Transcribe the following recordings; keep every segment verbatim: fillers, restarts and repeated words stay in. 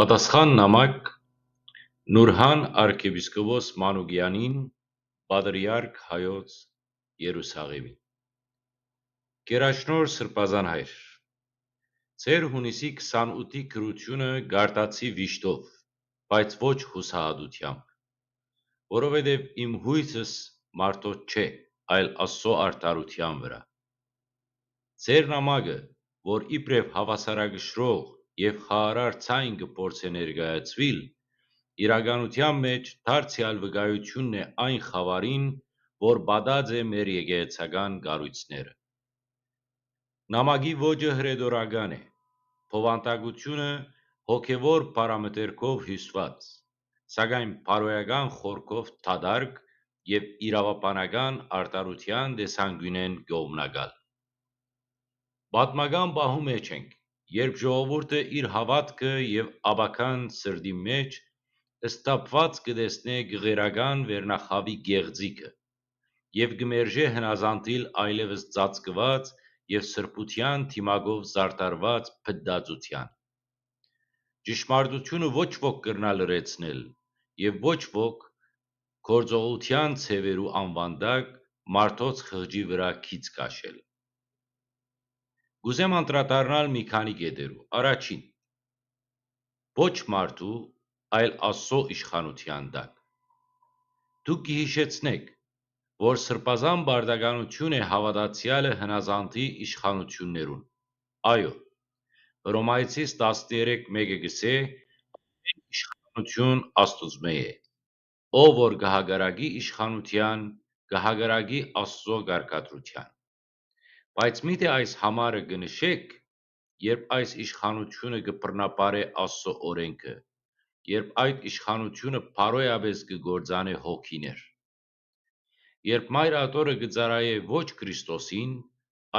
Պատասխան նամակ Նուրհան արքեպիսկոպոս Մանուկեանին, պատրիարք հայոց Երուսաղէմի։ Կերաշնոր Սրբազան հայր, ձեր յունիսի քսանութի գրութիւնը կարտացի վիշտով, բայց ոչ յուսահատութեամբ, որովհետեւ իմ յոյսս մարդոց չէ, այլ Աստուծոյ արդարութեան վրայ։ Ձեր նամակը, որ իբրեւ հաւասարակշռող եւ խաղաղարար ձայն կը փորձէ ներկայացուիլ, իրականութեան մէջ դարձեալ վկայութիւնն է այն խաւարին, որ պատած է մեր եկեղեցական կառոյցները։ Նամակի ոճը հրետորական է, բովանդակութիւնը հոգեւոր պարամետրերով հիւսուած, սակայն բարոյական խորքով դատարկ եւ իրաւաբանական արդարութեան տեսանկիւնէն կողմնակալ։ Պատմական պահու մէջ ենք, երբ ժողովուրդը իր հաւատքը եւ ապագան սրտի մէջ սթափուած կը տեսնէ կղերական վերնախաւի կեղծիքը եւ կը մերժէ հնազանդիլ այլեւս ծածկուած եւ սրբութեան դիմակով զարդարուած փտտածութեան։ Ճշմարտութիւնը ոչ ոք կրնայ լրացնել եւ ոչ ոք գործողութեան ձեւերու անուան տակ մարդոց խղճի վրայ գիծ քաշել։ Կ'ուզեմ անդրադառնալ մի քանի կետերու։ Առաջին, ոչ մարդու, այլ Աստուծոյ իշխանութեան տակ։ Դուք կը յիշեցնէք, որ սրբազան պարտականութիւն է հաւատացեալը հնազանդի իշխանութիւններուն։ Այո, Հռոմայեցիս տասներեք մէկը կ'ըսէ. «Իշխանութիւն Աստուծմէ է։ Ով որ կը հակառակի իշխանութեան, կը հակառակի Աստուծոյ կարգադրութեան»։ Բայց միթէ այս համարը կը նշէք, երբ այս իշխանութիւնը կը բռնապարէ Աստուծոյ օրէնքը, երբ այդ իշխանութիւնը բարոյապէս կը կործանէ հոգիներ։ Երբ Մայր Ատորը կը ծառայէ ոչ Քրիստոսին,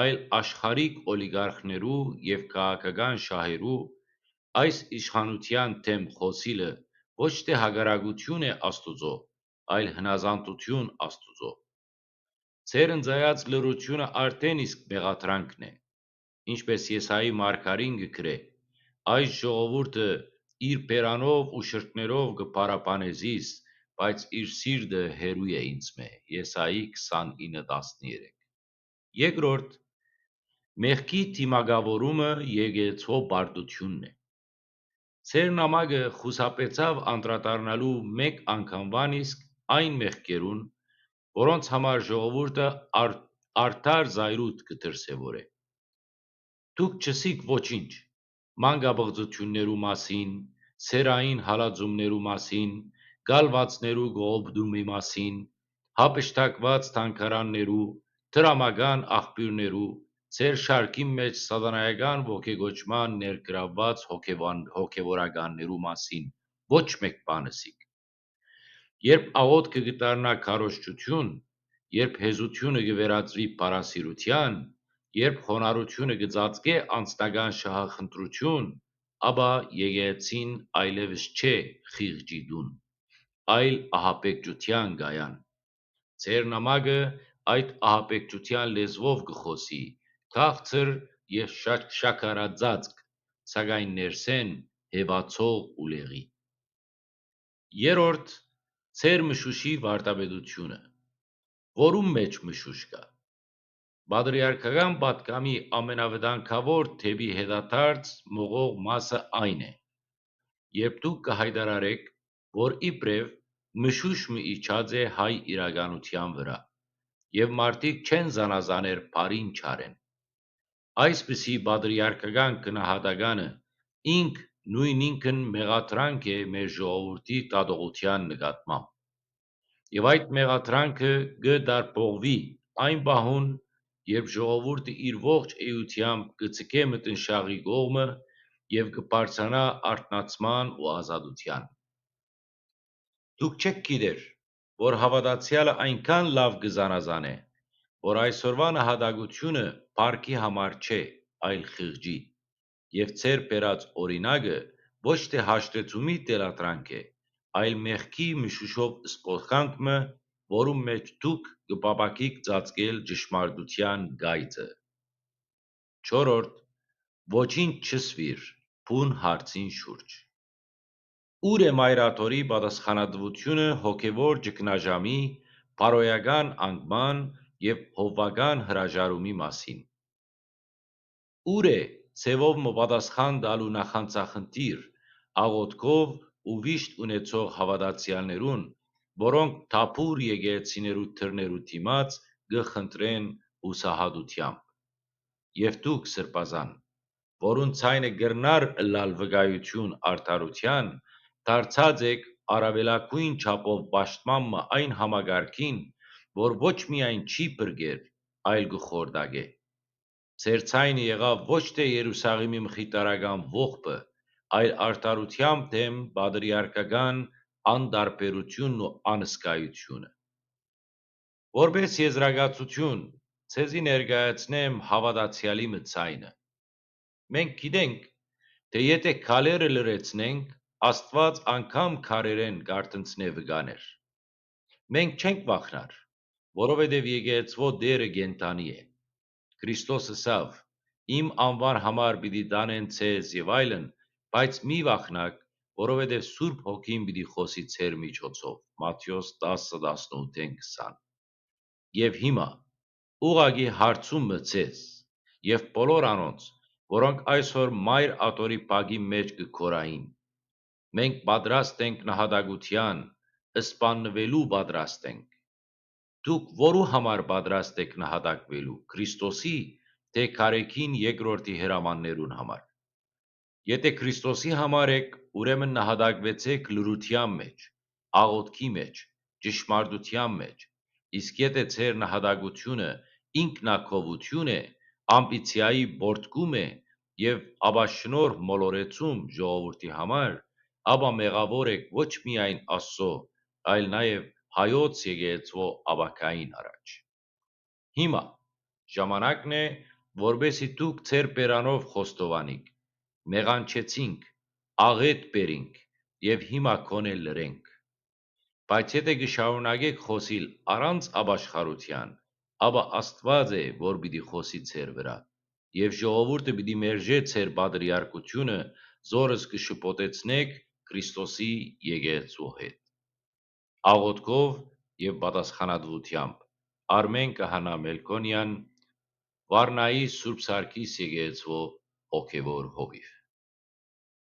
այլ աշխարհիկ օլիգարխներու եւ քաղաքական շահերու, այս իշխանութեան դէմ խօսիլը ոչ թէ հակառակութիւն է Աստուծոյ, այլ հնազանդութիւն Աստուծոյ։ Ձեր ընծայած լռութիւնը արդէն իսկ մեղադրանքն է, ինչպէս Եսայի մարգարին կը գրէ. «Այս ժողովուրդը իր բերանով ու շրթներով կը փառաբանէ զիս, բայց իր սիրտը հեռու է ինծմէ»։ Եսայի քսանինը տասներեք։ Երկրորդ, մեղքի դիմակավորումը եկեղեցւոյ պարտութիւնն է։ Ձեր նամակը խուսափեցաւ անդրադառնալու մէկ անգամուան իսկ այն մեղքերուն, որոնց համար ժողովուրդը ար-, արդար զայրույթ կը դրսեւորէ։ Դուք չըսիք ոչինչ մանկապղծութիւններու մասին, սեռային հալածումներու մասին, կալուածներու կողոպտումի մասին, յափշտակուած թանգարաններու, դրամական աղբիւրներու, ձեր շարքին մէջ սատանայական ոգեկոչման ներգրաւուած հոգեվան-, հոգեվորականներու մասին ոչ մէկ բան ըսիք։ Երբ աղօթքը կը դառնայ քարոզչութիւն, երբ հեզութիւնը կը վերածուի փառասիրութեան, երբ խոնարհութիւնը կը ծածկէ անձնական շահախնդրութիւն, ապա եկեղեցին այլեւս չէ խիղճի տուն, այլ ահաբեկչութեան կայան։ Ձեր նամակը այդ ահաբեկչութեան լեզուով կը խօսի, քաղցր եւ շա-, շաքարածածկ, սակայն ներսէն հեւացող ուլեղի։ Երրորդ, ձեր մշուշի վարդապետութիւնը, որուն մէջ մշուշ կայ։ Պատրիարքական պատգամի ամենավտանգաւոր դէպի հետադարձ մղող մասը այն է, երբ դուք կը յայտարարէք, որ իբրեւ մշուշ մը իջած է հայ իրականութեան վրայ, եւ մարդիկ չեն զանազաներ բարին չարէն։ Այսպիսի պատրիարքական գնահատականը ինք նոյնինքն մեղադրանք է մեր ժողովուրդի դատողութեան նկատմամբ։ Եւ այդ մեղադրանքը կը դարբողուի այն պահուն, երբ ժողովուրդը իր ողջ էութեամբ կը ձգէ մթնշաղի կողմը եւ կը բարձրանայ արթնացման ու ազատութեան։ Դուք չէք գիտեր, որ հաւատացեալը այնքան լաւ կը զանազանէ, որ այսօրուան նահատակութիւնը փառքի համար չէ, այլ խղճի, եւ ձեր բերած օրինակը ոչ թէ հաշտեցումի թելադրանք է, այլ մեղքի մշուշով սփոխանք մը, որուն մէջ դուք կը փափաքիք ծածկել ճշմարտութեան կայծը։ Չորրորդ, ոչինչ չսուիր բուն հարցին շուրջ։ Ո՞ւր է Մայր Աթոռի պատասխանատուութիւնը հոգեւոր ճգնաժամի, բարոյական անկման եւ հովուական հրաժարումի մասին։ Ո՞ւր է ձեւով մը պատասխան տալու նախանձախնդիր, աղօթքով ու վիշտ ունեցող հաւատացեալներուն, որոնք թափուր եկեղեցիներու դռներու դիմաց կը խնդրեն յուսահատութեամբ։ Եւ դուք, Սրբազան, որուն ձայնը կրնար ըլլալ վկայութիւն արդարութեան, դարձած էք առաւելագոյն չափով պաշտպան մը այն համակարգին, որ ոչ միայն չի փրկեր, այլ կը խորտակէ։ Ձեր ձայնը եղաւ ոչ թէ Երուսաղէմի մխիթարական ողբը, այլ արդարութեան դէմ պատրիարքական անտարբերութիւնն ու անզգայութիւնը։ Որպէս եզրակացութիւն, ձեզի ներկայացնեմ հաւատացեալի մը ձայնը։ Մենք գիտենք, թէ եթէ քալերը լռեցնենք, Աստուած անգամ քարերէն կ'արթնցնէ վկաներ։ Մենք չենք վախնար, որովհետեւ եկեղեցւոյ Տէրը կենդանի է։ Քրիստոս ըսաւ. "Իմ անուան համար պիտի տանեն ձեզ" եւ այլն, բայց մի վախնաք, որովհետեւ Սուրբ Հոգին պիտի խօսի ձեր միջոցով։ Մատթէոս տասը, տասնութ, քսան։ Եւ հիմա, ուղղակի հարցում մը ձեզ եւ բոլոր անոնց, որոնք այսօր Մայր Աթոռի բակի մէջ կը քորային. մենք պատրաստ ենք նահատակութեան, սպաննուելու պատրաստ ենք։ Դուք որու համար պատրաստ էք նահատակուելու, Քրիստոսի, թէ քարէքին երկրորդի հրամաններուն համար։ Եթէ Քրիստոսի համար էք, ուրեմն նահատակուեցէք լռութեան մէջ, աղօթքի մէջ, ճշմարտութեան մէջ, իսկ եթէ ձեր նահատակութիւնը ինքնակովութիւն է, ամբիցիայի պոռթկում է եւ ապաշնորհ մոլորեցում ժողովուրդի համար, ապա մեղաւոր էք ոչ միայն Աստծո, այլ նաեւ հայոց եկեղեցւոյ ապագային առաջ։ Հիմա, ժամանակն է, որպեսզի դուք ձեր բերանով խոստովանիք. "Մեղանչեցինք, աղէտ բերինք եւ հիմա գոնէ լռենք"։ Բայց եթէ կը շարունակէք խօսիլ առանց ապաշխարութեան, ապա Աստուած է, որ պիտի խօսի ձեր վրայ, եւ ժողովուրդը պիտի մերժէ ձեր պատրիարքութիւնը, զորս կը շփոթեցնէք Քրիստոսի եկեղեցու հետ։ Աղօթքով եւ պատասխանատուութեամբ, Արմէն Քահանայ Մելքոնեան, Վառնայի Սուրբ Սարգիս եկեղեցու հոգեւոր հովիւ։